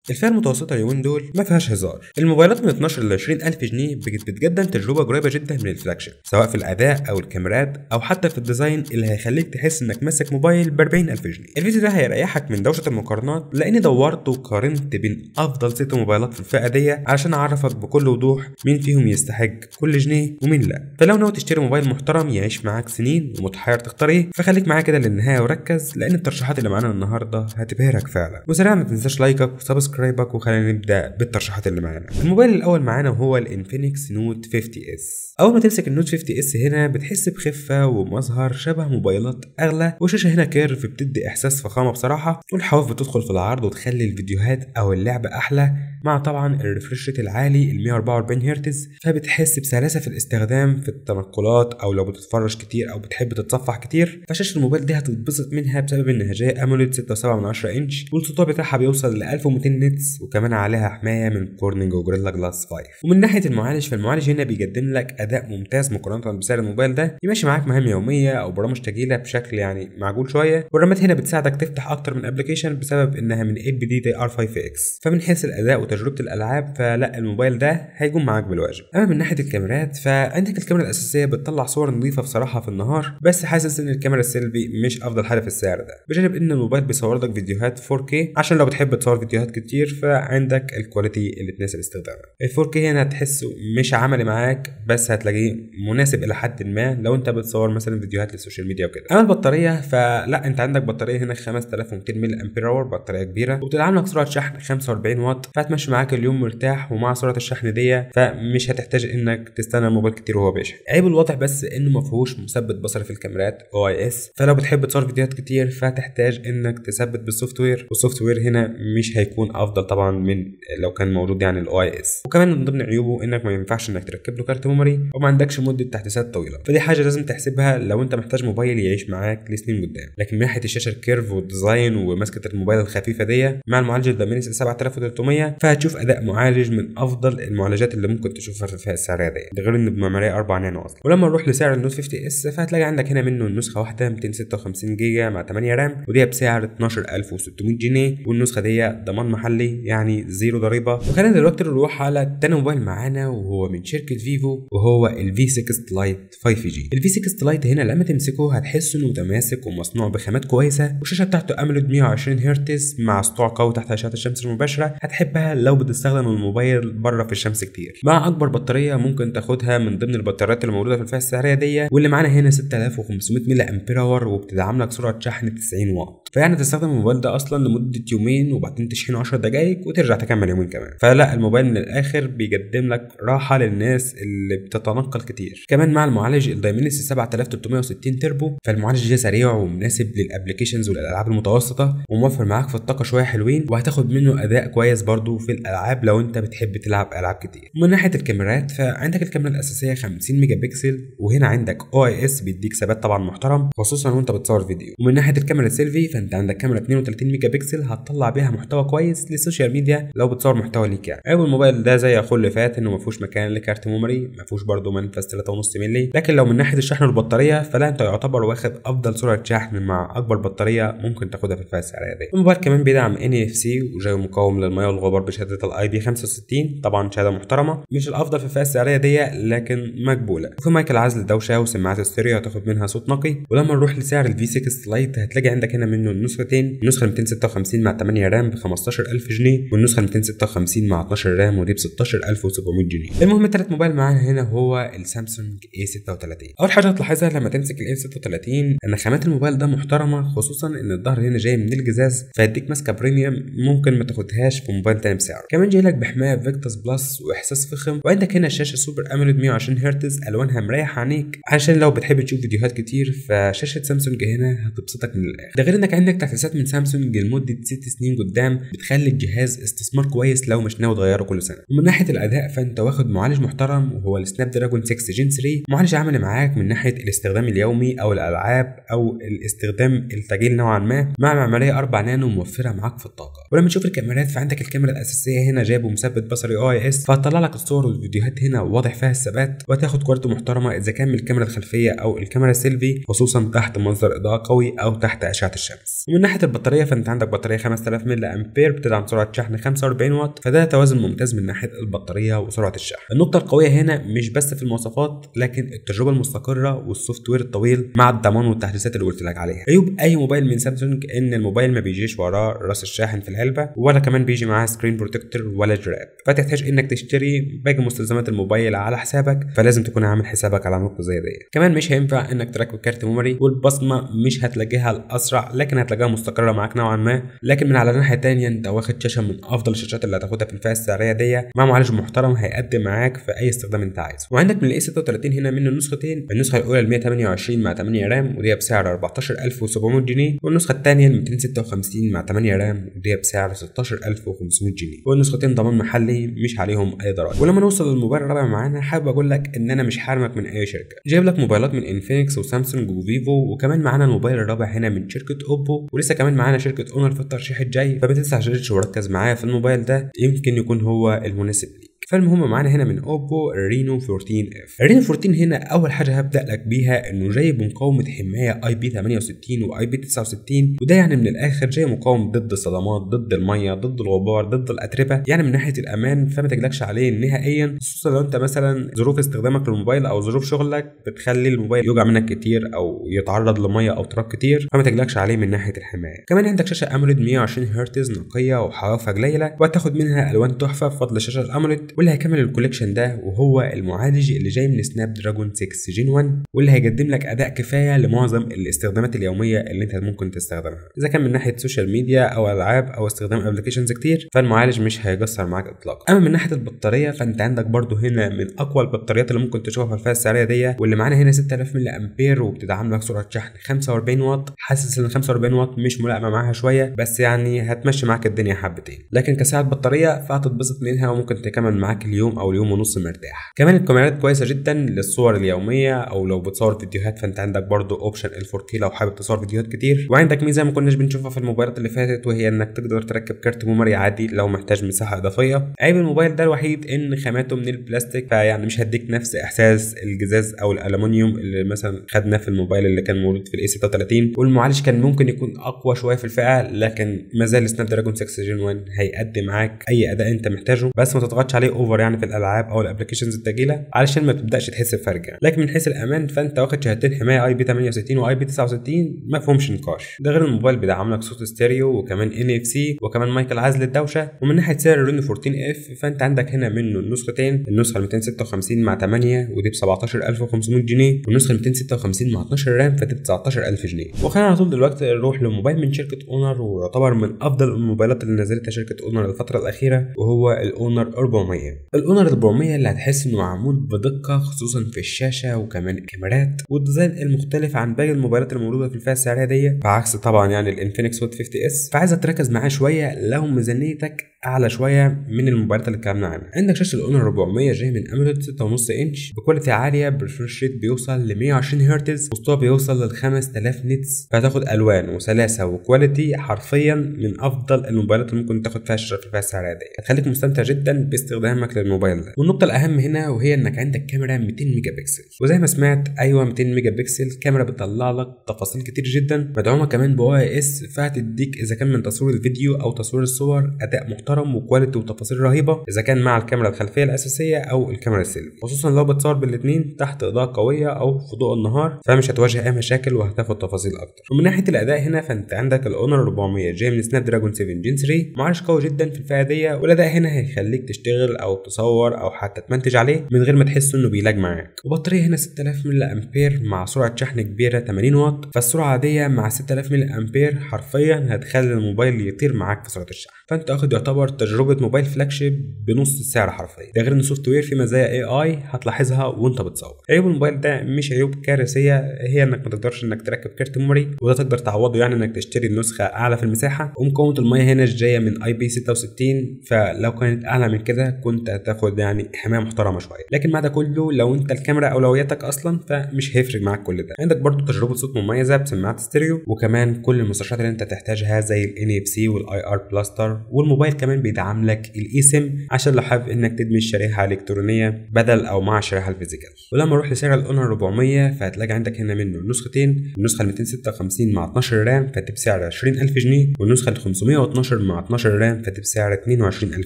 الفئة المتوسطة اليومين دول ما فيهاش هزار. الموبايلات من 12 ل 20 الف جنيه بقت بتقدم تجربه قريبه جدا من ال flagship، سواء في الاداء او الكاميرات او حتى في ال design اللي هيخليك تحس انك ماسك موبايل ب 40 الف جنيه. الفيديو ده هيريحك من دوشه المقارنات، لاني دورت وقارنت بين افضل 6 موبايلات في الفئة دي عشان اعرفك بكل وضوح مين فيهم يستحق كل جنيه ومين لا. فلو ناوي تشتري موبايل محترم يعيش معاك سنين ومتحير تختار ايه، فخليك معايا كده للنهاية وركز، لان الترشيحات اللي معانا النهارده هتبهرك فعلا. وسريعا ما تنساش like ك و subscribe ك، وخلينا نبدا بالترشيحات اللي معانا. الموبايل الاول معانا وهو ال Infinix Note 50 S. اول ما تمسك ال Note 50 S هنا بتحس بخفة ومظهر شبه موبايلات اغلى، والشاشه هنا curve بتدي احساس فخامة بصراحة، والحواف بتدخل في العرض وتخلي الفيديوهات او اللعبة احلى، مع طبعا ال refresh rate العالي ال 144 هرتز، فبتحس بسلاسة في الاستخدام في التنقلات او لو بتتفرج كتير او بتحب تتصفح كتير. فشاشه الموبايل دي هتتبسط منها بسبب انها جاية AMOLED 6.7 انش، والسطوع بتاعها بيوصل ل 1200 nits، وكمان عليها حماية من Corning و Gorilla Glass 5. ومن ناحية المعالج، فالمعالج هنا بيقدم لك اداء ممتاز مقارنة بسعر الموبايل ده، يمشي معاك مهام يومية او برامج تقيلة بشكل يعني معقول شوية. والرامات هنا بتساعدك تفتح اكتر من application بسبب انها من LPDDR5X. فمن حيث الاداء وتجربه الالعاب فلا الموبايل ده هيقوم معاك بالواجب. اما من ناحية الكاميرات، فعندك الكاميرا الاساسية بتطلع صور نظيفة بصراحة في النهار، بس حاسس ان الكاميرا السيلفي مش افضل حاجة في السعر ده، بجانب ان الموبايل بيصور لك فيديوهات 4K عشان لو بتحب تصور فيديوهات كتير فعندك ال quality اللي تناسب استخدامك. ال 4K هنا هتحسه مش عملي معاك، بس هتلاقيه مناسب الى حد ما لو انت بتصور مثلا فيديوهات لل social media وكده. اما البطارية فلا، انت عندك بطارية هنا 5200 ملي امبير hour، بطارية كبيرة وبتدعم لك سرعة شحن 45 واط، فهتمشي معاك اليوم مرتاح. ومع سرعة الشحن دي فمش هتحتاج انك تستنى الموبايل كتير وهو بيشحن. عيب الوضع بس انه ما فيهوش مثبت بصري في الكاميرات OIS، فلو بتحب تصور فيديوهات كتير فهتحتاج انك تثبت بال software، وال software هنا مش هيكون افضل طبعا من لو كان موجود يعني ال OIS. وكمان من ضمن عيوبه انك ما ينفعش انك تركب له كارت memory وما عندكش مده تحديثات طويلة، فدي حاجة لازم تحسبها لو انت محتاج موبايل يعيش معاك لسنين قدام. لكن من ناحية الشاشة ال curve وال design ومسكه الموبايل الخفيفة دي مع المعالج ال Dimensity 7300، فهتشوف اداء معالج من افضل المعالجات اللي ممكن تشوفها في الفئة السعرية دي، ده غير انه بمعماريه 4 نانو اصلا. ولما نروح لسعر ال Note 50 S فهتلاقي عندك هنا منه النسخة واحدة 256 جيجا مع 8 RAM، ودي بسعر 12600 جنيه، والنسخة دي ضمان محلي يعني zero ضريبة. وخلينا دلوقتي نروح على تاني موبايل معانا وهو من شركة فيفو، وهو ال V60 Lite 5G. ال V60 Lite هنا لما تمسكه هتحس انه متماسك ومصنوع بخامات كويسة، والشاشه بتاعته AMOLED 120 هرتز مع سطوع قوي تحت اشعه الشمس المباشرة، هتحبها لو بتستخدم الموبايل بره في الشمس كتير. مع اكبر بطارية ممكن تاخدها من ضمن البطاريات اللي موجودة في الفئة السعرية دي، واللي معانا هنا 6500 ملي امبير hour، وبتدعم لك سرعة شحن 90 واط. فيعني تستخدم الموبايل ده اصلا لمدة يومين وبعدين تشحنه 10 دقائق وترجع تكمل يومين كمان. فلا الموبايل من الاخر بيقدم لك راحة للناس اللي بتتنقل كتير. كمان مع المعالج ال Dimensity 7360 تربو، فالمعالج ده سريع ومناسب لل applications والالعاب المتوسطة، وموفر معاك في الطاقة شوية حلوين، وهتاخد منه اداء كويس برده في الالعاب لو انت بتحب تلعب العاب كتير. ومن ناحية الكاميرات فعندك الكاميرا الاساسية 50 ميجا بكسل، وهنا عندك OIS بيديك ثبات طبعا محترم خصوصا وانت بتصور فيديو. ومن ناحية الكاميرا السيلفي فانت عندك كاميرا 32 ميجا بكسل هتطلع بيها محتوى كويس لل social media لو بتصور محتوى ليك. يعني عيب الموبايل ده زي اخوه اللي فات انه ما فيهوش مكان لكارت memory، ما فيهوش برده منفذ 3.5 مللي. لكن لو من ناحية الشحن والبطاريه فلا، انت يعتبر واخد افضل سرعة شحن مع اكبر بطارية ممكن تاخدها في الفئة السعرية دي. الموبايل كمان بيدعم NFC وجاي مقاوم للمية والغبار بشهادة ال IP 65، طبعا شهادة محترمه، مش الافضل في الفئة السعرية دي لكن مقبولة. وفي مايك العزل دوشه وسماعات ستيريو هتاخد منها صوت نقي. ولما نروح لسعر ال V60 Lite هتلاقي عندك هنا منه النسختين، النسخة 256 مع 8 RAM ب 15000 جنيه، والنسخة 256 مع 12 RAM ودي ب 16700 جنيه. المهم تالت موبايل معانا هنا هو السامسونج A36. اول حاجة هتلاحظها لما تمسك ال A36 ان خامات الموبايل ده محترمه، خصوصا ان الظهر هنا جاي من الجزاز فيديك ماسكه premium ممكن ما تاخدهاش في موبايل تاني بسعره. كمان جاي لك بحمايه Victus Plus واحساس فخم، وعندك هنا شاشة Super AMOLED 120 هرتز الوانها مريحه عينيك عشان لو بتحب تشوف فيديوهات كتير، فشاشه سامسونج هنا هتبسطك من الاخر. ده غير انك عندك تحديثات من سامسونج لمدة 6 سنين قدام بتخلي الجهاز استثمار كويس لو مش ناوي تغيره كل سنة. ومن ناحية الاداء فانت واخد معالج محترم وهو ال Snapdragon 6 Gen 3، معالج عملي معاك من ناحية الاستخدام اليومي او الالعاب او الاستخدام الثقيل نوعا ما، مع معمارية 4 نانو موفره معاك في الطاقة. ولما تشوف الكاميرات فعندك الكاميرا الاساسية الاساسية هنا جايبه مثبت بصري OIS، فهتطلع لك الصور والفيديوهات هنا واضح فيها الثبات، وهتاخد quality محترمه اذا كان من الكاميرا الخلفية او الكاميرا السيلفي، خصوصا تحت منظر اضاءه قوي او تحت اشعه الشمس. ومن ناحية البطارية فانت عندك بطارية 5000 ملي امبير بتدعم سرعة شحن 45 واط، فده توازن ممتاز من ناحية البطارية وسرعة الشحن. النقطة القوية هنا مش بس في المواصفات، لكن التجربة المستقره وال software الطويل مع الضمان والتحديثات اللي قلت لك عليها. عيوب اي موبايل من سامسونج ان الموبايل ما بيجيش وراه راس الشاحن في العلبة، ولا كمان بيجي معاه screen protector ولا جراب، فتحتاج انك تشتري باقي مستلزمات الموبايل على حسابك، فلازم تكون عامل حسابك على نقطة زي دي. كمان مش هينفع انك تركب كارت memory، والبصمه مش هتلاقيها الاسرع، لكن هتلاقيها مستقره معاك نوعا ما. لكن من على الناحية الثانية انت واخد شاشة من افضل الشاشات اللي هتاخدها في الفئة السعرية دي، مع معالج محترم هيقدم معاك في اي استخدام انت عايزه. وعندك من ال A 36 هنا منه نسختين، النسخة الاولى ال 128 مع 8 RAM ودي بسعر 14700 جنيه، والنسخة الثانية ال 256 مع 8 RAM ودي بسعر 16500 جنيه، والنسختين ضمان محلي مش عليهم اي ضرائب. ولما نوصل للموبايل الرابع معانا، حابب اقول لك ان انا مش حارمك من اي شركة، جايب لك موبايلات من انفينكس وسامسونج وفيفو، وكمان معانا الموبايل الرابع هنا من شركة اوبو، ولسه كمان معانا شركة اونر في الترشيح الجاي، فما تنساش وركز معايا في الموبايل ده، يمكن يكون هو المناسب ليك. فالمهم معانا هنا من اوبو رينو 14 F. الرينو 14 هنا اول حاجة هبدا لك بيها انه جاي بمقاومه حماية IP 68 و IP 69، وده يعني من الاخر جاي مقاوم ضد الصدمات، ضد المية، ضد الغبار، ضد الاتربه، يعني من ناحية الامان فما تقلقش عليه نهائيا، خصوصا لو انت مثلا ظروف استخدامك للموبايل او ظروف شغلك بتخلي الموبايل يوجع منك كتير او يتعرض لمية او تراب كتير، فما تقلقش عليه من ناحية الحماية. كمان عندك شاشة AMOLED 120 هرتز نقية وحوافها قليله، وهتاخد منها الوان تحفة بفضل الشاشة ال AMOLED. واللي هيكمل ال collection ده وهو المعالج اللي جاي من Snapdragon 6 Gen 1، واللي هيقدم لك اداء كفاية لمعظم الاستخدامات اليومية اللي انت ممكن تستخدمها، اذا كان من ناحية social media او العاب او استخدام applications كتير، فالمعالج مش هيقصر معاك اطلاقا. اما من ناحية البطارية فانت عندك برده هنا من اقوى البطاريات اللي ممكن تشوفها في الفئة السعرية دي، واللي معانا هنا 6000 ملي امبير وبتدعم لك سرعة شحن 45 واط. حاسس ان 45 واط مش ملائمه معاها شوية، بس يعني هتمشي معاك الدنيا حبتين، لكن كسعه بطارية فهتتبسط منها وممكن تكمل معاك اليوم او اليوم ونص مرتاح. كمان الكاميرات كويسة جدا للصور اليومية، او لو بتصور فيديوهات فانت عندك برضو option ال 4K لو حابب تصور فيديوهات كتير. وعندك ميزة ما كناش بنشوفها في الموبايلات اللي فاتت، وهي انك تقدر تركب كارت memory عادي لو محتاج مساحة اضافية. عيب الموبايل ده الوحيد ان خاماته من البلاستيك، فيعني مش هديك نفس احساس الجزاز او الالومنيوم اللي مثلا خدناه في الموبايل اللي كان موجود في ال A 36، والمعالج كان ممكن يكون اقوى شوية في الفئة، لكن ما زال Snapdragon 6 Gen 1 هيقدم معاك اي اداء انت محتاجه، بس ما تضغطش عليه over يعني في الالعاب او ال applications الثقيلة علشان ما تبداش تحس بفرق يعني. لكن من حيث الامان فانت واخد شهادتين حماية IP 68 و IP 69 ما فيهمش نقاش. ده غير الموبايل بيدعم لك صوت ستيريو وكمان NFC وكمان مايك العزل الدوشة. ومن ناحية سعر الرينو 14 F فانت عندك هنا منه النسختين، النسخة 256 مع 8 ودي ب 17500 جنيه، والنسخة 256 مع 12 RAM فدي ب 19000 جنيه. وخلينا على طول دلوقتي نروح لموبايل من شركة اونر، ويعتبر من افضل الموبايلات اللي نزلتها شركة اونر الفترة الاخيرة، وهو الاونر 400. الاونر 400 اللي هتحس انه معمول بدقة خصوصا في الشاشة وكمان الكاميرات وال design المختلف عن باقي الموبايلات الموجودة في الفئة السعرية دي، بعكس طبعا يعني الانفينكس هوت 50 S. فعايزك تركز معاه شوية لو ميزانيتك اعلى شوية من الموبايلات اللي اتكلمنا عنها. عندك شاشة الاونر 400 جاي من AMOLED 6.5 انش ب quality عالية، ب refresh rate بيوصل ل 120 هرتز، وسطوع بيوصل لل 5000 nits، فهتاخد الوان وسلاسه و quality حرفيا من افضل الموبايلات اللي ممكن تاخد فيها شاشة في الفئة السعرية دي، هتخليك مستمتع جدا باستخدامك للموبايل ده. والنقطة الاهم هنا وهي انك عندك كاميرا 200 ميجا بكسل، وزي ما سمعت ايوه 200 ميجا بكسل، كاميرا بتطلع لك تفاصيل كتير جدا، مدعومة كمان ب OIS، فهتديك اذا كان من تصوير الفيديو او تصوير الصور اداء محترم و quality وتفاصيل رهيبة، اذا كان مع الكاميرا الخلفية الاساسية او الكاميرا السيلفي، خصوصا لو بتصور بالاثنين تحت اضاءه قوية او في ضوء النهار، فمش هتواجه اي مشاكل وهتاخد تفاصيل اكتر. ومن ناحية الاداء هنا فانت عندك الاونر 400 جاي من Snapdragon 7 Gen 3، معالج قوي جدا في الفئة دي، والاداء هنا هيخليك تشتغل او تصور او حتى تمنتج عليه من غير ما تحس انه بي lag معاك. وبطاريه هنا 6000 ملي امبير مع سرعة شحن كبيرة 80 واط، فالسرعه دي مع 6000 ملي امبير حرفيا هتخلي الموبايل يطير معاك في سرعة الشحن، فانت واخد يعتبر تجربه موبايل flagship بنص السعر حرفيا. ده غير ان ال software في مزايا AI هتلاحظها وانت بتصور. عيوب الموبايل ده مش عيوب كارثية، هي انك ما تقدرش انك تركب كارت memory، وده تقدر تعوضه يعني انك تشتري النسخة اعلى في المساحة. ومقاومة المية هنا جاية من IP 66، فلو كانت اعلى من كده كنت هتاخد يعني حماية محترمه شوية. لكن مع ده كله لو انت الكاميرا اولوياتك اصلا فمش هيفرق معاك كل ده. عندك برضو تجربه صوت مميزة بسماعات ستيريو، وكمان كل المستشعرات اللي انت تحتاجها زي ال NFC وال IR blaster هزار. والموبايل كمان بيدعم لك ال eSIM عشان لو حابب انك تدمج شريحة الكترونية بدل او مع الشريحة ال physical. ولما نروح لسعر ال Honor 400 فهتلاقي عندك هنا منه نسختين، النسخة ال 256 مع 12 RAM فدي بسعر 20000 جنيه، والنسخة ال 512 مع 12 RAM فدي بسعر 22000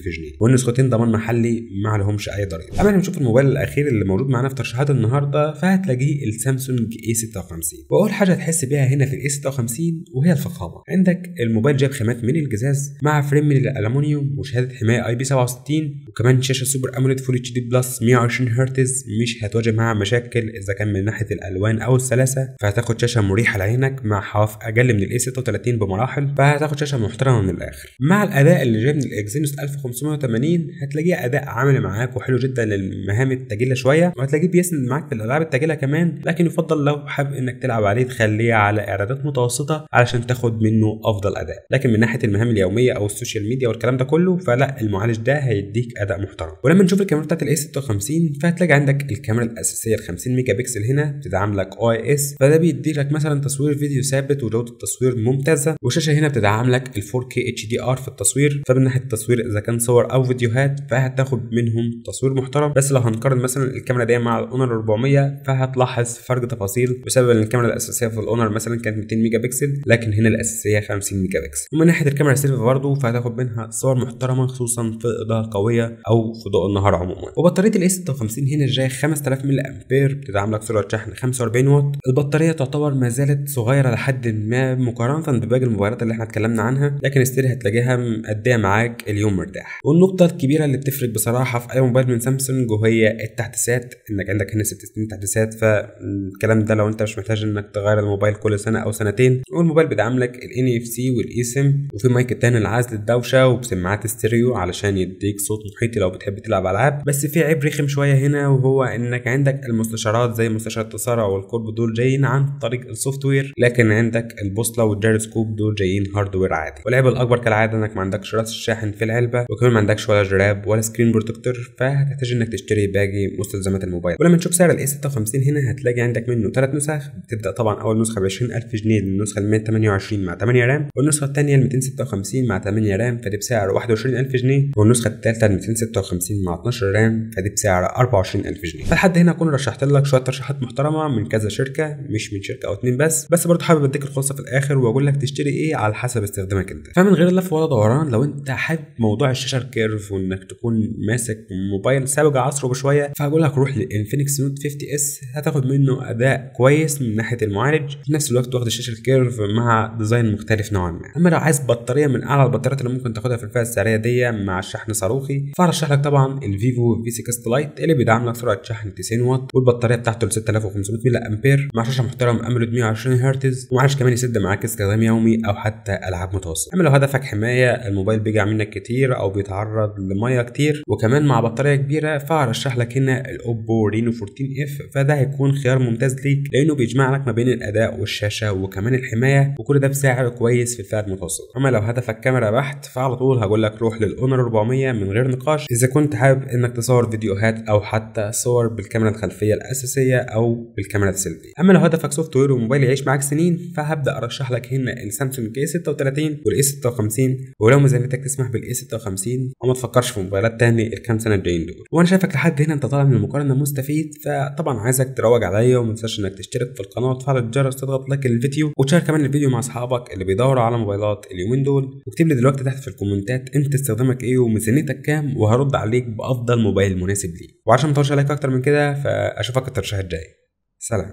جنيه، والنسختين ضمان محلي ما عليهمش اي ضريبة. اما نشوف الموبايل الاخير اللي موجود معانا في ترشيحات النهارده فهتلاقيه السامسونج A56. واول حاجة هتحس بيها هنا في ال A56 وهي الفخامة. عندك الموبايل جايب خامات من الجزاز مع frame من الالومنيوم وشهادة حماية IP 67، وكمان شاشة Super AMOLED Full HD Plus 120 هرتز مش هتواجه معاها مشاكل اذا كان من ناحية الالوان او السلاسة، فهتاخد شاشة مريحه لعينك مع حواف اقل من ال A36 بمراحل، فهتاخد شاشة محترمه من الاخر. مع الاداء اللي جاي من ال Exynos 1580 هتلاقيه اداء عامل معاك وحلو جدا للمهام الثقيلة شوية، وهتلاقيه بيسند معاك في الالعاب الثقيلة كمان، لكن يفضل لو حابب انك تلعب عليه تخليه على اعدادات متوسطه علشان تاخد منه افضل اداء. لكن من ناحية المهام اليومية او ال social media والكلام ده كله فلا، المعالج ده هيديك اداء محترم. ولما نشوف الكاميرا بتاعت ال A56 فهتلاقي عندك الكاميرا الاساسية ال 50 ميجا بكسل هنا بتدعم لك OIS، فده بيدي لك مثلا تصوير فيديو ثابت وجوده تصوير ممتازة، والشاشه هنا بتدعم لك ال 4K HDR في التصوير، فمن ناحية التصوير اذا كان صور او فيديوهات فهتاخد منهم تصوير محترم. بس لو هنقارن مثلا الكاميرا دي مع ال Honor 400 فهتلاحظ فرق تفاصيل بسبب ان الكاميرا الاساسية في ال Honor مثلا كانت 200 ميجا بكسل، لكن هنا الاساسية 50 ميجا بكسل. ومن ناحية الكاميرا السيلفي برضه فهتاخد منها صور محترمه خصوصا في اضاءه قوية او في ضوء النهار عموما. وبطاريه ال A56 هنا جاية 5000 ملي امبير بتدعم لك سرعة شحن 45 واط. البطارية تعتبر ما زالت صغيرة لحد ما مقارنة بباقي الموبايلات اللي احنا اتكلمنا عنها، لكن still هتلاقيها مقديه معاك اليوم مرتاح. والنقطة الكبيرة اللي بتفرق بصراحة في اي موبايل من سامسونج وهي التحديثات، انك عندك هنا 6 سنين تحديثات، فالكلام ده لو انت مش محتاج انك تغير الموبايل كل سنة او سنتين. والموبايل بيدعم لك ال NFC وال eSIM، وفي مايك تاني لعزل الدوشة وبسماعات ستيريو علشان يديك صوت محيطي لو بتحب تلعب العاب. بس في عيب رخم شوية هنا، وهو انك عندك المستشعرات زي مستشعر التسارع والقرب دول جايين عن طريق ال software، لكن عندك البوصلة والجيروسكوب دول جايين hardware عادي. والعيب الاكبر كالعادة انك ما عندكش راس الشاحن في العلبة، وكمان ما عندكش ولا جراب ولا screen protector، فهتحتاج انك تشتري باقي مستلزمات الموبايل. ولما نشوف سعر ال A56 هنا هتلاقي عندك منه 3 نسخ، بتبدا طبعا اول نسخه ب 20000 جنيه للنسخه ال 128 مع 8 RAM، والنسخة الثانية ال 256 مع 8 RAM فدي بسعر 21000 جنيه، والنسخة الثالثة ال 256 مع 12 RAM فدي بسعر 24000 جنيه. فلحد هنا اكون رشحت لك شوية ترشيحات محترمه من كذا شركة، مش من شركة او اتنين بس برضه حابب اديك الخلاصة في الاخر واقول لك تشتري ايه على حسب استخدامك انت. فمن غير لف ولا دوران، لو انت حابب موضوع الشاشة ال curve وانك تكون ماسك موبايل سابق عصره بشوية، فهقول لك روح لل Infinix Note 50 S، هتاخد منه اداء كويس من ناحية المعالج، في نفس الوقت واخد الشاشة ال curve مع design مختلف نوعا ما. اما لو عايز بطارية من اعلى البطاريات اللي ممكن تاخدها في الفئة السعرية دي مع شحن صاروخي، فارشح لك طبعا ال Vivo V60 Lite اللي بيدعم لك سرعة شحن 90 واط، والبطاريه بتاعته ل 6500 ملي امبير مع شاشة محترم AMOLED 120 هرتز، ومعالج كمان يسد معاك استخدام يومي او حتى العاب متوسطه. اما لو هدفك حماية، الموبايل بيجع منك كتير او بيتعرض لمية كتير وكمان مع بطارية كبيرة، فارشح لك هنا ال Oppo Reno 14 F، فده هيكون خيار ممتاز ليك لانه بيجمع لك ما بين الاداء والشاشه وكمان الحماية، وكل ده بسعر كويس في الفئة المتوسطة. اما لو هدفك كاميرا بحت فعلى طول هقول لك روح لل Honor 400 من غير نقاش، اذا كنت حابب انك تصور فيديوهات او حتى صور بالكاميرا الخلفية الاساسية او بالكاميرا السيلفي. اما لو هدفك software وموبايل يعيش معاك سنين، فهبدا ارشح لك هنا السامسونج A36 وال A56، ولو ميزانيتك تسمح بال A56 وما تفكرش في موبايلات تاني الكام سنة الجايين دول. وانا شايفك لحد هنا انت طالع من المقارنة مستفيد، فطبعا عايزك تروج عليا وما تنساش انك تشترك في القناة وتفعل الجرس تضغط like الفيديو، وتشارك كمان الفيديو مع اصحابك اللي بيدوروا على موبايلات اليومين دول، واكتب لي دلوقتي تحت في الكومنتات انت استخدامك ايه وميزانيتك كام، وهرد عليك بافضل موبايل مناسب ليك. وعشان ما اطولش عليك اكتر من كده، فاشوفك الترشيح الجاي. سلام.